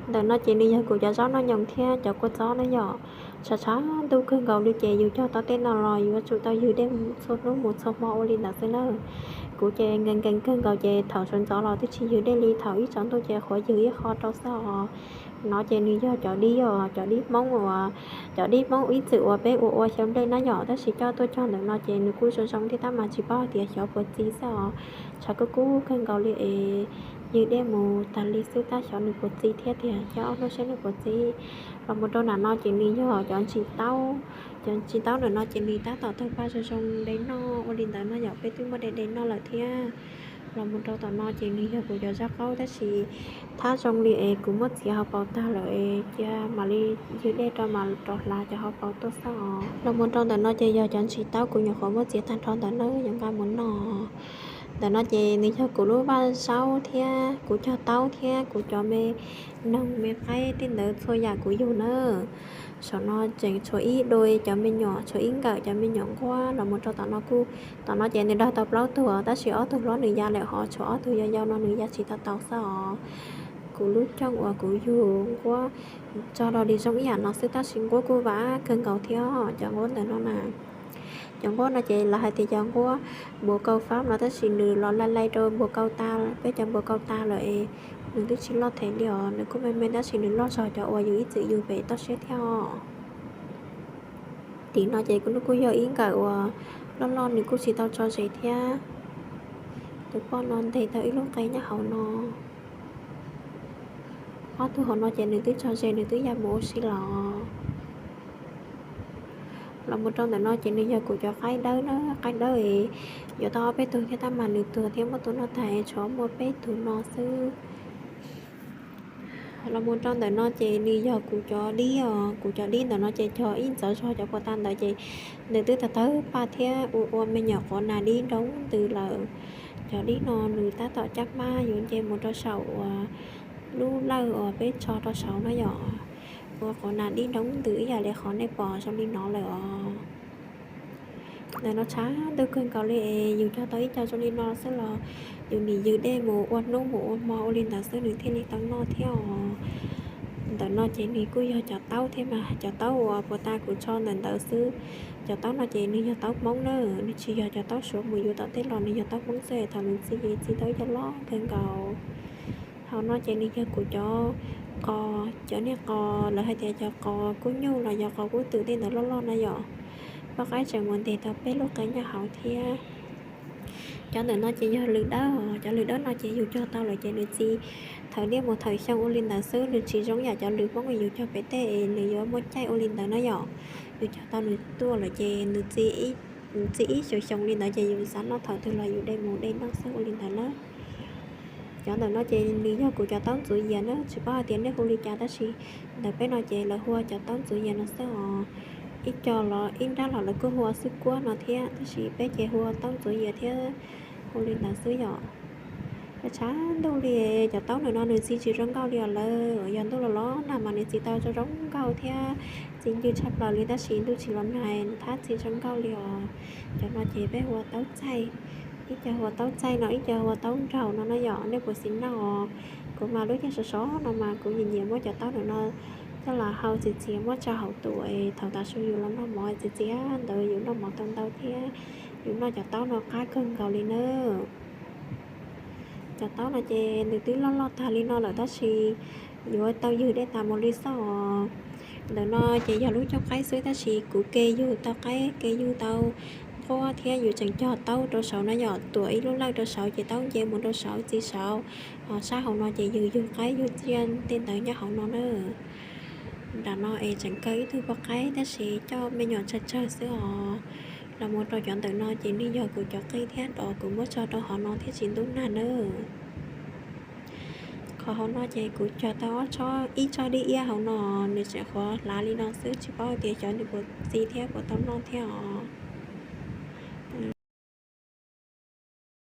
Ntawm no ces nws yog kuv cov zaub noj nyoos thiab cov kua txob na yom. Tshav tshav ntuj kawg nkaus li ces yus cog tau tej no los yuav tsum tau ywg dej txhua hnub mus txhua hmo ua li ntawd xwb na. Kuv ces nkees nkees kawg nkaus ces thaum sawv ntxov los twb tsis ywg dej li, thaum ib tsaus ntuj ces qhuav ywg ib qho rau xwb os. No ces nws yog cov dib os, cov dib Hmoob uas, cov dib Hmoob ib txwm uas peb ua ua xyaw nplej na yom, tab sis coj tuaj cog ntawm no ces nws kuj zoo zoo thiab tab mas tsis paub hais tias xyov puas txi xwb os. Tshav kub kub kawg nkaus li es ywg dej mus tas li xwb tab xyov nws puas txi thiab tiag, xyov ob hnub seb nws puas txi. Los mus rau nram no ces nws yog cov ntsis taub. Cov ntsis taub ntawm no ces nws tab tom tawg paj zoo zoo de noj ua li ntawd no yom, peb twb muaj de de noj lawm thiab. Los mus rau tom no ces nws yog kuv cov zaj qaub tab sis thab zoo li es kuv muab txiav hauv paus tag lawm es cia mam li ywg dej rau mam rov hlav cov hauv paus tuaj xwb os. Los mus rau ntawm no ces yog cov ntsis taub kuv nyuam qhuav muab txiav tag nrho ntawm no yuav nqa mus noj. Ntawm no ces nws yog kuv lub vaj zaub thiab kuv cog taub thiab kuv cov me noog me qaib tej ntawd txhua yam kuv yug na. Saum no tseem tshuav ib dua cov me nyuam, tshuav ib nkawm cov me nyuam nquab. Los mus rau tom no kuj, tom no ces nws dag tau plaub tug tab sis ob tug hlob nws ya lawm, ho tshuav ob tug yau yau no nws ya tsis tau tau xwb os. Kuv lub cooj uas kuv yug nquab tso rau li zoo ib yam no xwb tab sis nquab kuj vam kawg nkaus thiab cov nquab ntawm no na. Cov nquab no ces lawv hais tias cov nquab npua kauj fab no tab sis nws los laj laj rau npua kauj tag, peb cov npua kauj tag lawm es nws twb tsis loj them li os, nws kuj me me tab sis nws loj zog cov uas yus ib txwm yug pem toj siab thiab os. Tim no ces kuj, nws kuj yog ib nkawm uas loj loj, nws kuj tsis tau tso zes thiab. Tus poj no nteg tau ib lub qe nyob hauv no. Ob tug hauv no ces nws twb tso zes, nws twb ya mus ua si los. Los mus rau ntawm no ces nws yog kuv cov qaib dawb na, qaib dawb es yuav tau ob peb tug thiab tab mas nws tuag thiab muab tua noj tag es tshuav muaj peb tug no xwb. Los mus rau ntawm no ces nws yog kuv cov dib os, kuv cov dib ntawm no ces cog ib ntxov zog cov puas tas ntawd ces nws twb tawg tawg paj thiab ua ua me nyuam quav nas dib nroo ntws lawm. Cov dib no nws tab tom caj hmab yuav nce mus rau saum uas lub lawj uas peb tso rau saud no yom, ua quav nas dib nroo ntws ib yam li qhov nej pom zoo li no lawm os. Ntawm no tshav ntuj kawg nkaus li es yus cog tau ib co zoo li no xwb los yus nim ywg dej mus ua hnub mus ua hmo ua li ntawd xwb nws thiaj li tau noj thiab os. Ntawm no ces nws kuj yog cov taub thiab mas, cov taub uas puas tas kuv tso ntawm ntawd xwb. Cov taub no ces nws yog taub Hmoob na, nws tsis yog cov taub Suav mus yuav tom tej los, nws yog taub Hmoob xwb es thaum nws txi ces txi tau ib co loj kawg nkaus. Hauv no ces nws yog kuv cov qos, cov niag qos lawv hais tias cov qos kub nyuj los yog qos kub twm tej ntawd loj loj na yom. Poj qaib tseem mus nteg tau peb lub qe nyob hauv thiab. Cov ntawm no ces yog lws dawb, cov lws dawb no ces yus cog tau lawm ces nws txi thawm niaj mus thawm xyoo ua li ntawd xwb, nws tsis zoo yam cov lws Hmoob yus cog pem tej es nws yuav muaj caij ua li ntawd na yom. Yus cog tau nws tuaj lawm ces nws txi ib xyoos xyoo li ntawd ces yus xav noj thaum twg los yus de mus de noj xwb ua li ntawd na. Cov ntawm no ces nws yog kuv cov taub ntxuav yias na, tsis paub hais tias nej hu li cas tab sis ntawm peb no ces lawv hu ua cov taub ntxuav yias no xwb os. Ib co los ib nrab los lawv kuj hu ua xwb kuab no thiab tab sis peb ces hu ua taub ntxuav yias thiab hu li ntawd xwb yom. Tshav ntuj li cov taub ntawm no nws txi tsis zoo nkauj li os lawm, yog ntuj los los nag mas nws txi tau zoo zoo nkauj thiab txi ncw tshaj plaws li tab sis ntuj tsis los nag nws thab txi zoo nkauj li os. Cov no ces peb hu ua taub txaij, ib co hu ua taub txaij no ib co hu ua taub nraug no na yom, nej puas xis noj os? Kuv mas lub caij sov sov no mas kuv nyiam nyiam muab cov taub ntawm no coj los hau txias txias muab tso hauv tus es thaum tav su yus los noj mov txias txias ntawd yus noj mov tau ntau thiab yus noj cov taub no qab kawg nkaus li na. Cov taub no ces nws twb loj loj tag li no lawm tab sis yuav tau ywg dej tas mus li xwb os. Ntawm no ces yog lub cooj qaib xwb tab sis kuv ke yug tau qaib ke yug tau nquab thiab yus tseem cog taub rau saud na yom, tuam ib lub lawj rau saud ces taub nce mus rau saud txi saud. Ho sab hauv no ces yus yug qaib yug tsiaj tej ntawd nyob hauv no na. Nram no es tseem kawg ib tug poj qaib tab sis coj me nyuam tsawg tsawg xwb os. Los mus rau cov ntawm no ces nws yog kuv cov qij thiab dov kuv muab tso rau hauv no thiaj tsis ntub nag na. Qhov hauv no ces kuv cog tau ob tsob, ib tsob dib iab hauv no, nws tseem qhuav hlav li no xwb tsis paub tias xyov nws puas txi thiab puas tau noj thiab os.